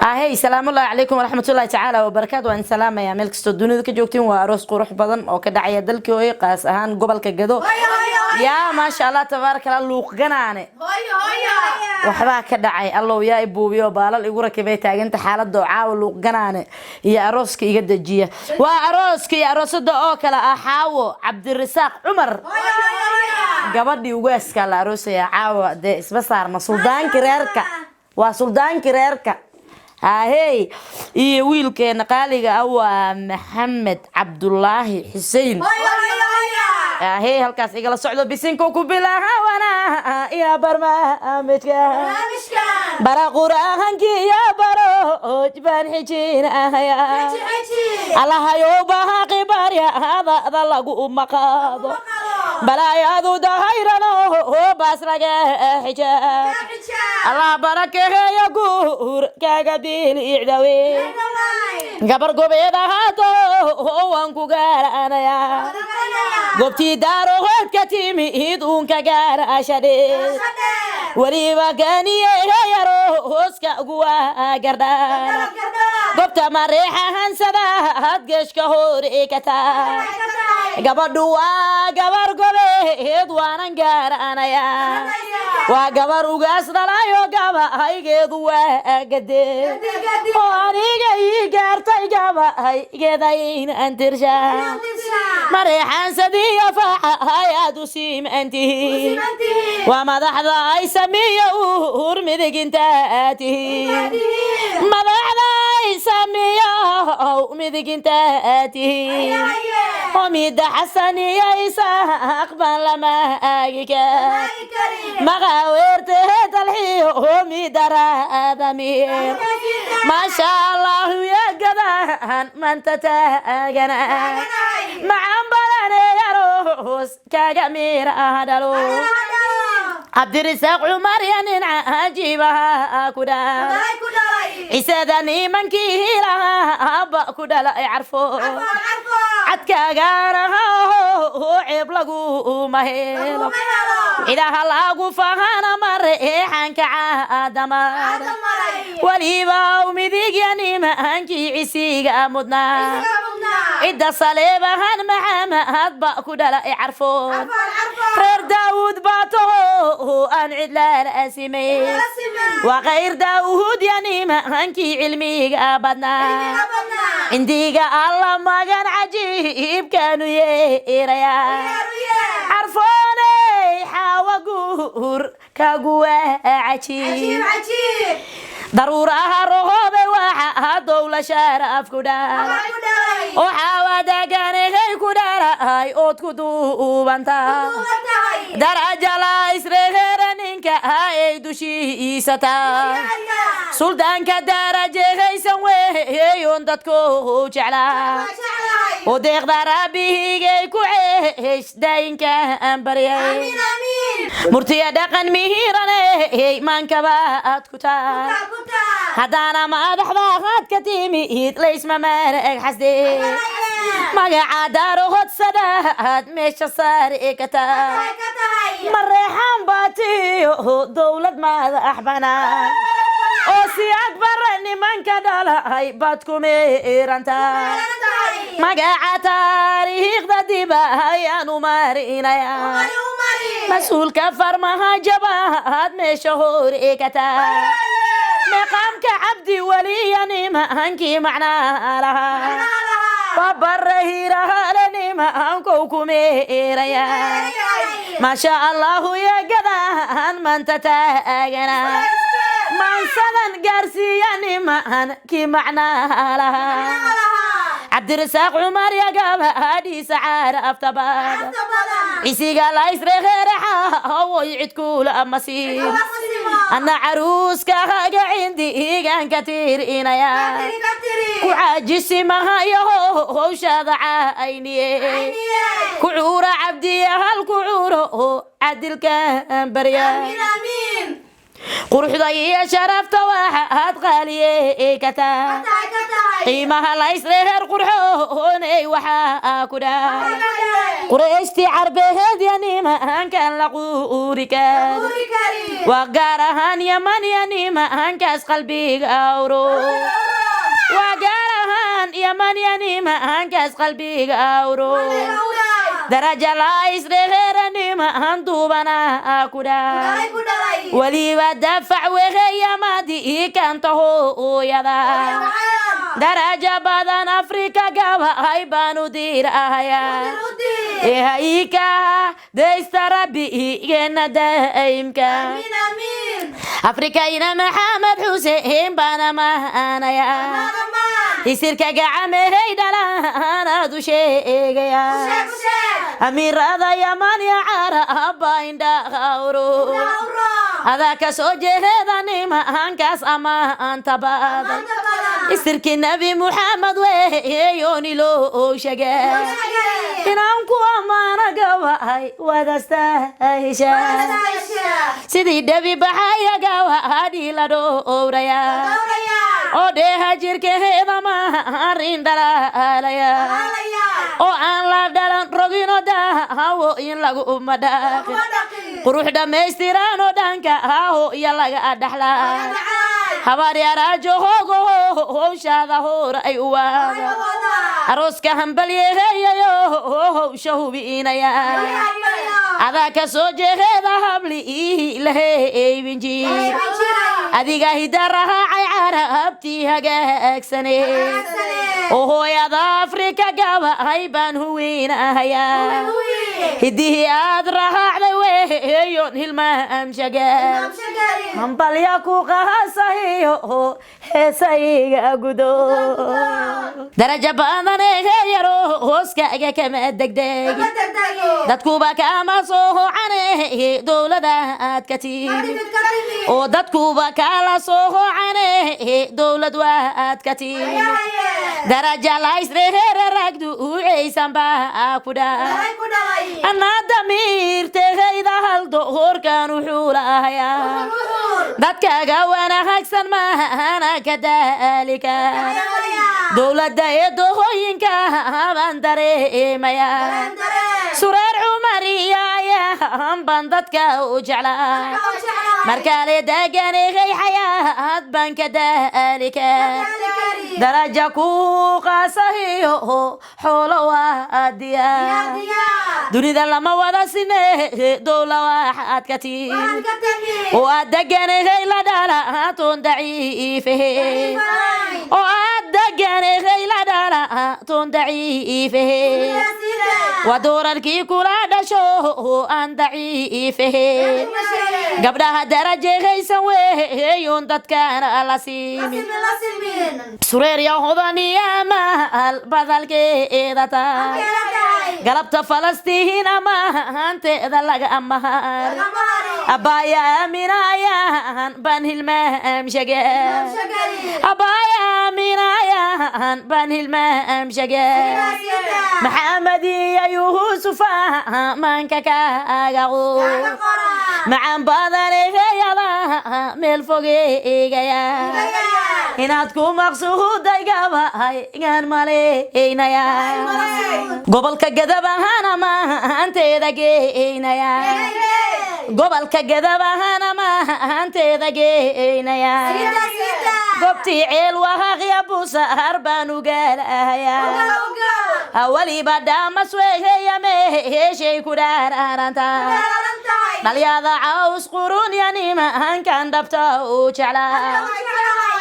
Ahey, salaamullahi calaykum waraxmatullahi tacaala wabarakaatu. Waan salaamayaa meel kastoo dunida ka joogtiin. Waa aroos qurux badan oo ka dhacaya dalkii hooyo, qaas ahaan gobolka Gado. Yaa, maasha Allah, tabaaraka Allah, Luuqganaane waxbaa ka dhacay. Allow yaa i buubiyo, baalal igu rakibay taaganta xaalada oo caawa Luuqganaane iyo arooska iga dejiya. Waa arooska iyo aroosada oo kale ah Xaawo Cabdirasaaq Cumar, gabadhii ugaaskaa la aroosaya caawa. Dee isma saarna, suldaankii reerka waa suldaankii reerka. Haahey, iyo wiilkeena qaaliga ah waa Maxamed Cabdulaahi Xuseen. Ahey, halkaas igala socdo. Bisinka ku bilaawana iyo barnaamijka bara quraahankii iyo baroj baan xijinahaya. Allahayow bahaaqi baryadada lagu maqaado, balaayadu dahayrano baas laga xijaab. Allah barakeeyo guur kaaga bilicdawe, gabar gobeed ahaato waan ku gaaranayaa. Goobtii daarohood ka timid uunka gaarashadhe, weliba ganiye yaro hooska guwa gardhaana. Goobta mareexa hansada had geeshka hore ka taa. Gabadhu waa gabar gobeed, waanan gaaranayaa. Waa gabar ugaas dhalayo, gabahaygeedu waa gade oo aniga ii gaartay, gabahaygeedaynan tirsha. Mareexaansadiyo faaxa ayaad u simantihiin, waa madaxda ay samiyo uur midigintaa tihiin, madaxda ay samiyo midigintaa tihiin. Omida Xasan iyo Isaaq baan lama aagi kar, maqaaweerte dalxiyo homidaraadamiir. Maasha Allahu, ya gadaan manta taagana macan badane aroos kaga miiraha dhalo. Cabdirisaaq Cumar ya nin cajiibaha ku dhalay, cisada nimankii lahaa ku dhalay. Carfo cadkaagaanaha ceeb laguma helo, cidaha lagu fahana mareexanka caadamar. Weliba midigya nimankii cisiga mudnaa, cidda Saleebahan Maxamad ba ku dhalay. Carfoon reer Daawuud baa taho aan cid lala simayn, waa khayr Daawuud ya nimankii cilmiga badnaa. Cindiga Alla magan cajiibkaanu yeerayaa. Carfooney xaawa guur kagu waa cajiib, daruuraha rohoobe waxa dowla sharaf ku dhalay oo xaawa deganegay ku dhalay ood ku duubantaa. Darajala isrehere ninka ay dushiisa taa, suldaanka darajehaysan weeyoon dadku jeclaa oo deeqda rabbihigay ku ceesh daayinkaan baryay. Murtiya dhaqan mihiraney maankabaad ku taa, haddaana madaxda had ka timid laysma marag xasdee. Magaca daarohodsadaad meesha saari ka taa, mareexan baatiyo dowlad madax banaan oo si akbar nimanka dhalay baad ku miirantaa. Magaca taariikhda diba ayaanu marinaya, mas-uulka farmaha jabaad meesha hore ka taa. Meeqaamka Cabdi weliya nimankii macnaa lahaa, babare hiirahale nimankow ku meeraya. Maasha Allahu, ya gadaan manta taagana, maansadan gaarsiiya nimankii macnaa lahaa. Cabdirasaaq Cumar ya gabadhiisa caaraftabaada, cisiga laysreherexa way cid kula masiin. Anna caruuskaaga cindiigan ka tirinaya, ku caajisi mahayo howshaada cayniye. Ku cuura Cabdiya hal ku cuuro cadilkan barya. Quruxda iyo sharafta waxaad qaaliye ka tahay, qiimaha la isreer qurxooney waxaa ku dhahay. Qurayshtii Carbeed ya nimankan la quuri kar, waa gaar ahaan Yaman ya nimankaas qalbiga awro, waa gaar ahaan Yaman ya nimankaas qalbiga awro. Daraja la isreer niman duubana ku dhahay, weliba dafac weheeyamadi kanta hooyada. Daraja badan Afrika gabahay baanu dirahaya, ehaika daysta Rabbi igeena daa'imka. Afrika ina Maxamed Xuseen baana maanaya, isirka gacamehey dhalaanaadu sheegaya. Amiirada Yaman ya Caraba indhaqawro, adaa ka soo jeeda nimankaas amaanta badan. Isirkii Nabi Muxamed weeyooni loo sheega, inaan ku amaana gabahay wadastahisha. Sidii dhabi baxaya gabadhii la dhowraya, oo dheeha jirkeeda marin dhalaalaya, oo aan la dhalan rogino daawo in lagu madhaaqin. Qurux dhammaystiran oo dhanka aho iyo laga dhaxlaa. Habaryaraajo hoogo howshaada horay u waada, arooska hambalyeeyayo howsha hubiinaya. Adaa ka soo jeeeda habli laheybinjir, adiga hida rahaacay Carabtii hagaagsane. Oo hooyada Afrika gabahay baan huweynahayaa, hidihii aad rahaacday weeyoon hilmaamshagaa. Hambalya ku qahasahiyo heesayga gudo, daraja badan yaro hooskaaga kama degdeg. Dadkuba kama soo hocane dowlada aad ka timi, oo dadkuba kala soo hocane dowlad waa aad ka timi. Daraja laysrehere ragdu uceysan baa ku dhaa. Anaa damiirtehayda haldo hoorkan wuxuu lahayaa, dadkaaga wanaagsan maahana kadaalika. Dowladda ee doohooyinka baan dareemaya, Sureer Cumariya ayaan baan dadka u jeclaa. Markaale deganegay xayaad baan kadaalika. Daraja ku qaasahiyo xoolo waa diyaar, dunida lama wada sine dowla waxaad ka timi, oo aad deganegay la dhalatoon daciifehe, oo aad deganegay la dhalatoon daciifehe. Waa doorarkii kula dhasho aan daciifehe. Gabdhaha darajehaysan weeyoon dadkaana la siimin. Sureer yahodaniya maal badalkeeda taa, galabta Falastiin amaanteeda laga amahar. Abbaaya aaminayaan baan hilmaamshage, abbaaya aaminayaan baan hilmaamshage. Maxamed iyo Yuusufa maanka kaaga quur macaan badaneheyada meel fogeegaya. Inaad ku maqsuuday gabahay gaan malaynaya, gobolka Gadab ahaana maanteeda geynaya, gobolka Gadab ahaana maanteeda geynaya. Gobtii Ceel Wahaqya Busaar baan ugaalahayaa, weliba dhaamas weheya meeshay ku dhaararanta. Dhalyada caws qurunya nimankan dhabta u jeclaa,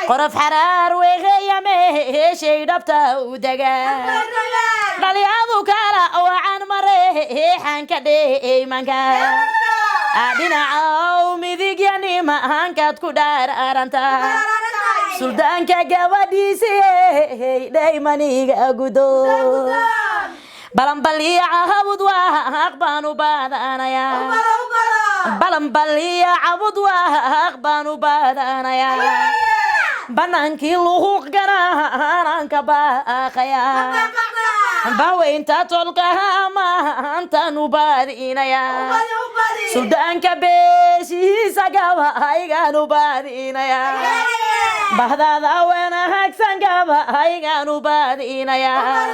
qorof xaraar weheya meeshay dhabta u degaa. Dhalyadu kala wacan mareexanka dheeymanka, dhinacaw midigya nimankaad ku dhaararanta. Suldaanka gabadhiisi dhaymaniga gudo, balanbaliya cabud waaq baan u baadanayaa, balanbaliya cabud waaq baan u baadanayaa. Banaankii luhuuq ganaanka baaqayaa. Baweynta tolkaha maantaan u baadinayaa. Suldaanka beeshiisa gabaygaan u baadinayaa. Bahdaada wanaagsan gabaygaan u baadinayaa.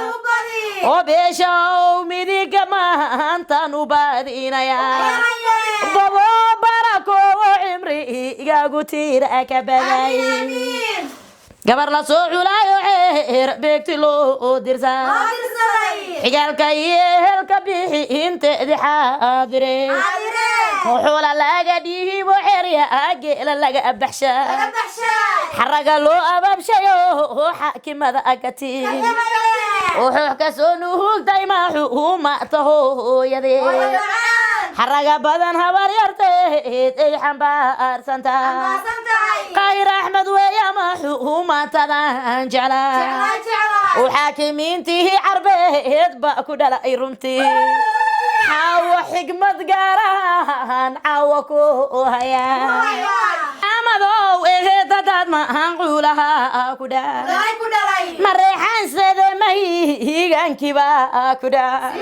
Oo beeshaw midiga maantaan u baadinayaa. Babo barakoowo cimri igagu tiira ka baday. Gabar la soo culaayo xeer beegti loo dirsaa. Xigaalka iyo ehelka bixi inteedi xaadire. Xola laga dhiibo xerya geela laga baxshaa. Xaraga loo ababshayo xaakimada agati. Wuxuu ka soo nuhugtay maxuuma tahooyade. Xaraga badan habar yarteed ay xambaarsantaa. Khayr Axmed weeya maxuumatadan jeclaa. Oo xaakimiintii carbeed ba ku dhalay runtii. Xaawo xigmad gaarahan caawo ku hayaa. Amadow eheedadaad maahan quulaha ku dhaa. Mareexaansede mahiigaankiba ku dhaa.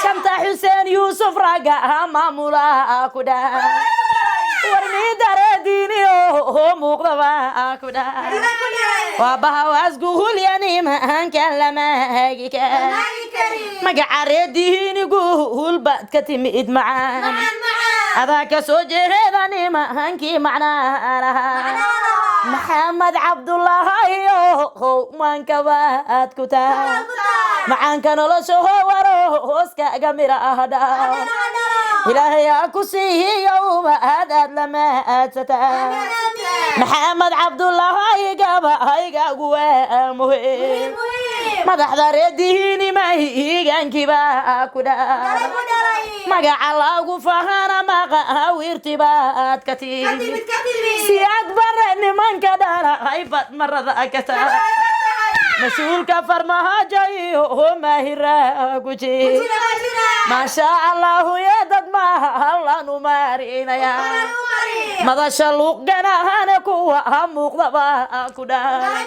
Shanta Xuseen Yuusuf ragga maamula ku dhaa. Warmidareediiniyo muuqdaba ku dhaa. Waa bahawaas guhulyanimaanka lama hagi kar. Magaca reedihiini guhul baad ka timid macaan. Adaa ka soo jeeda nimaankii macnaa lahaa. Maxamed Cabdullaahiyo maankabaad ku taa. Macaanka nolosha waro hooskaaga mira ahdha. Ilaahay ha ku siiyo ubaad aad lama aadsataa. Maxamed Cabdullaahi gabaygagu waa muhiim. Madaxda reedihiini mahiigaankiba ku dhaa. Magaca lagu fahana maqaawirtibaad ka timid. Siyaad bare nimanka dhalay bad marada ka taa. Mas-uulka farmaajo iyo maahira guji. Maasha Allahu ya dad mahallanu marinaya. Madasha luuqganahana kuwa muuqdaba ku dhaa.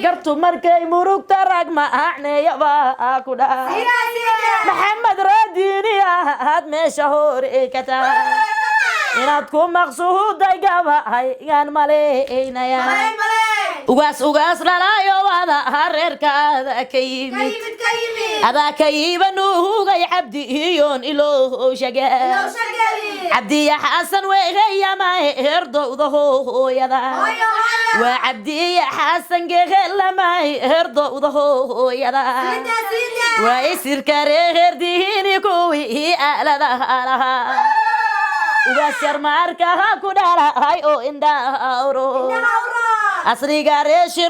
Gartu markay murugta rag maacneeyaba ku dhaa. Maxamed Raadiini aad meesha hore ka taa. Inaad ku maqsuuday gabaygaan malaynaya. Ugaas ugaas dhalaayo wada reerkaada ka yimid. Adaa ka yiiba nuugay Cabdi iyoon iloow shaga. Cabdiya Xasan weeyama herdowda hooyada. Waa Cabdiya Xasan gehelama herdowda hooyada. Waa isirka reerdiini kuwii aaladaha lahaa. Ugaas yarmaarkaha ku dhalay oo indhaawro. Asriga reeshir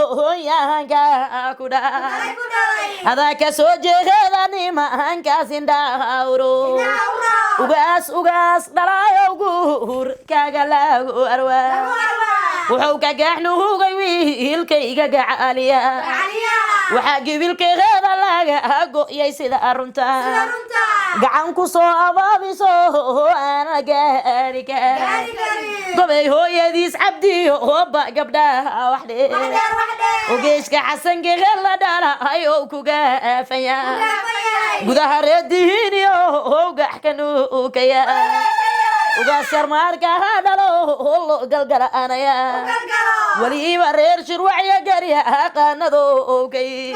wacaqoonyahanka ku dhaa. Adaa ka soo jeeda nimankaas indhaawro. Ugaas ugaas dhalaayo guur kaaga lagu arwaa. Wuxuu ka gaaxnuhugay wiilkayga gacaaliya. Waxaa gibilkeeda laga go'yay sida runta. Gacan ku soo abaabiso aana gaari kar. Gobay hooyadiis Cabdiyo hooba gabdhaha wax dheer. Ogeeshka Xasan gegel la dhalay oo ku gaafaya. Gudaha reedihiiniyo gax ka nuukaya. Ugaas yarmaarkaha dhalo lo galgalaanaya. Weliba reer shirwacya garya qaanado kay.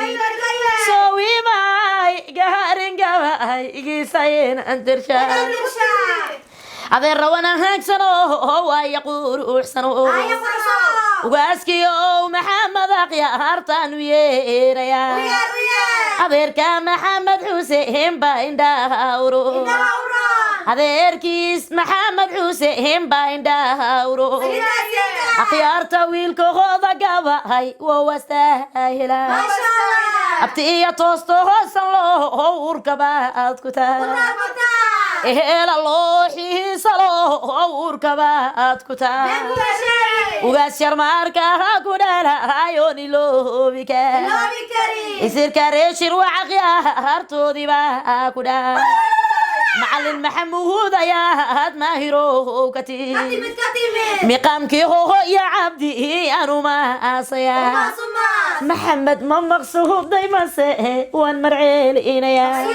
Soowimaay gaarin gabay igiisayn antirsha. Adeer wanaagsan oo waaya quruxsan. Ugaaskiyo Maxamed akhyaartaan u yeerayaa. Adeerka Maxamed Xuseen baa indhaha uro. Adeerkiis Maxamed Xuseen baa indhaha uro. Akhyaarta wiilkahooda gabahay waa wastaahila. Abti iyo toosto hoosan loo urkaba aad ku taa. Ehela loo xiisa loo urkaba aad ku taa. Ugaas sharmaarkaha ku dhalayoon iloobi kar. Isirka reeshir wacaqyaartoodiiba ku dhaa. Macallin Maxamuud ayaad maahirow ka timid. Miqaamkii hoho iyo Cabdi anuma aasaya. Maxamed ma maqsuuday mase waan marceelinayaa.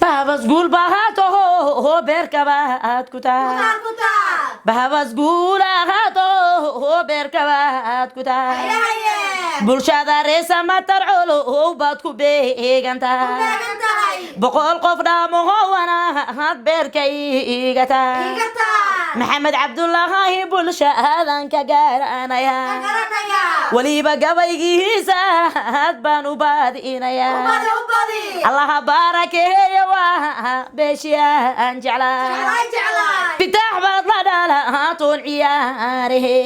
Bahabas guul bahaatoho beerkabaad ku taa. Bahabas guul ahaato beerkabaad ku taa. Bulshada reesamatar colow baad ku beegantaa. 100 qof dhaamohowanahad beerka igataa. Maxamed Cabdulaahi bulshaadan ka garanaya, weliba gabaygiisa had baan u baadi'inayaa. Allaha baarakeeya, waa beeshiyaan jeclaa. Fitaax baad la dhalaatoon ciyaarahe.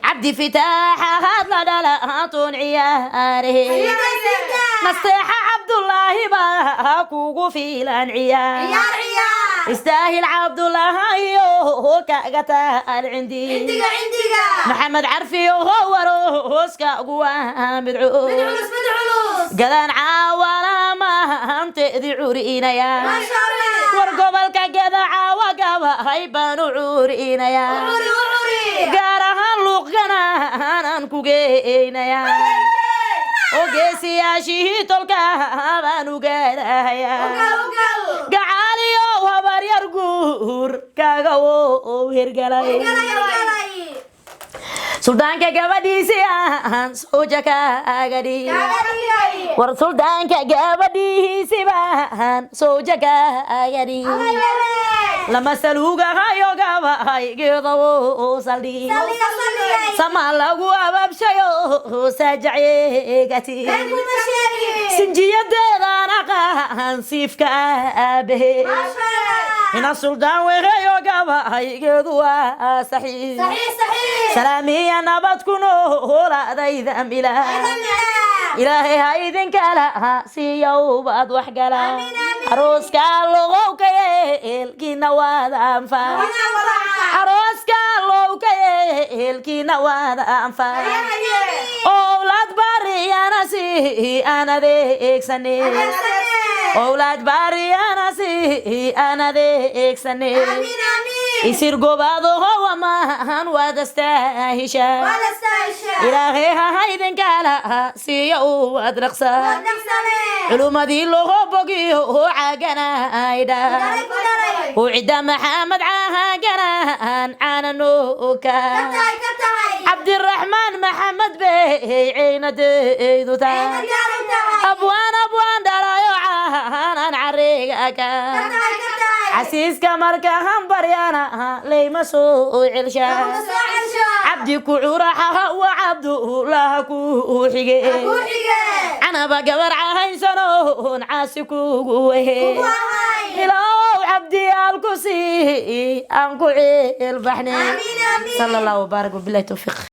Cabdi Fitaax ahaad la dhalaatoon ciyaarahe. Nasteexa Cabdulaahi baa kugu fiilan ciyaar. Istaahil Cabdulaahiyo kaga taal cindi. Maxamed Carfiyo waro hooska ugu midco gadaan caawana mahanteedi curinaya. War gobolka Gada caawa gabahay baan u curinaya, gaar ahaan Luuqganaanan ku geynaya oo geesiyaashihii tolka baan u gaarahaya. Gacaaliyo habaryar guur kaga wow hirgalay. Suldaanka gabadhiisi aan sooja kaaga dhig. War suldaanka gabadhiisi baan sooja kaaga dhig. Lama saluugahayo gabaygeeda wo saldhig sama lagu ababshayo sajaceegati sinjiyadeedaan aqaan siifka aabahe ina suldaan wereyo gabaygeedu waa saxiix. Salaamiya nabad ku noolaadayda mila. Ilaahay ha idinkala siiyow baad wax gala. Arooska logowka yeelkiina waad anfa. Arooska lowka yeelkiina waad anfa. Owlaad bariyana si aan adeegsane. Owlaad bariyana si aan adeegsane. Isir gobaado wamahan waad astaahisha. Ilaahay ha idinkala siiyo waad dhaqsa. Culumadii loo bogiyo caaganaydha cidda Maxamed caaganaan caananooka. Cabdiraxmaan Maxamed bay ceynadeedu tahay. Abwaan abwaan dhalayo caanan cariga casiiska marka hambaryana layma soo celsha. Cabdi ku curaxaha wa Cabdulaha ku xige. Canaba gabar cahaysanoon caasi kugu wehe. Ilow cabdiyaal ku sii aan ku ciilbaxne. Sala Allah wabaarak wabilahi towfiiq.